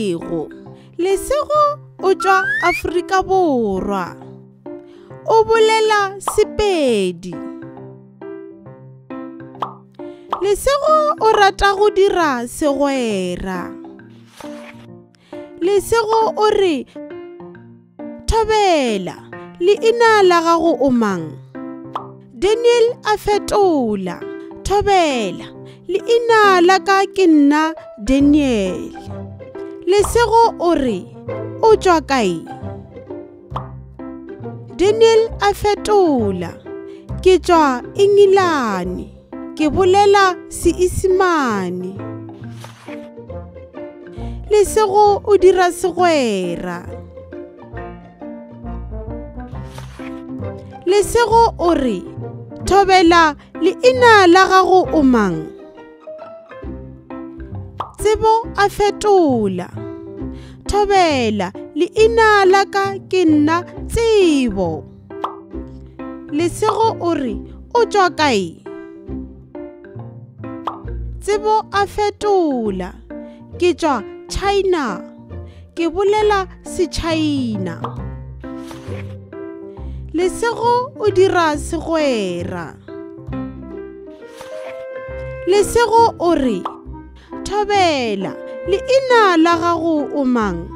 Lesego. Lesego o tšwa Afrika Borwa. O bolela Sepedi. Lesego o rata go dira segwera. Lesego o re, Thobela, leina la gago o mang? Daniel a fetola, Thobela, leina la ka ke nna Daniel. Lesego o re, O tšwa kae? Daniel a fetola, Ke tšwa Engelane, ke bolela Seisemane. Lesego o dira segwera. Lesego o re, Thobela leina la gago o mang? Tsebo a fetola, Thobela leina la ka ke nna Tsebo. Lesego o re, O tšwa kae? Tsebo a fetola, Ke tšwa China. Ke bolela Sechina. Lesego o dira segwera. Lesego o re, Thobela, leina la gago o mang?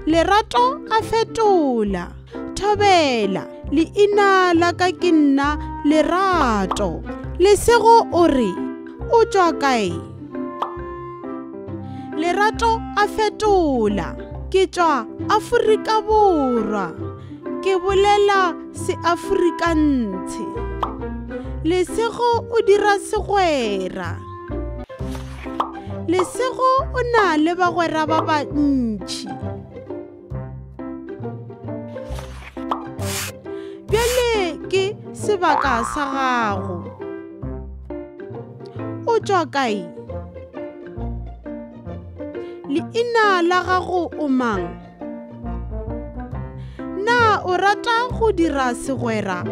Lerato a fetola, Thobela, leina la ka ke nna Lerato. Lesego o re, O tšwa kae? Lerato a fetola, Ke tšwa Afrika Borwa. Ke bolela Seafrikantshe. Lesego o dira segwera. Lesego o na le bagwera ba bantši. Bjale ke sebaka sa gago. O tšwa kae? Leina la gago o mang? Na o rata go dira segwera?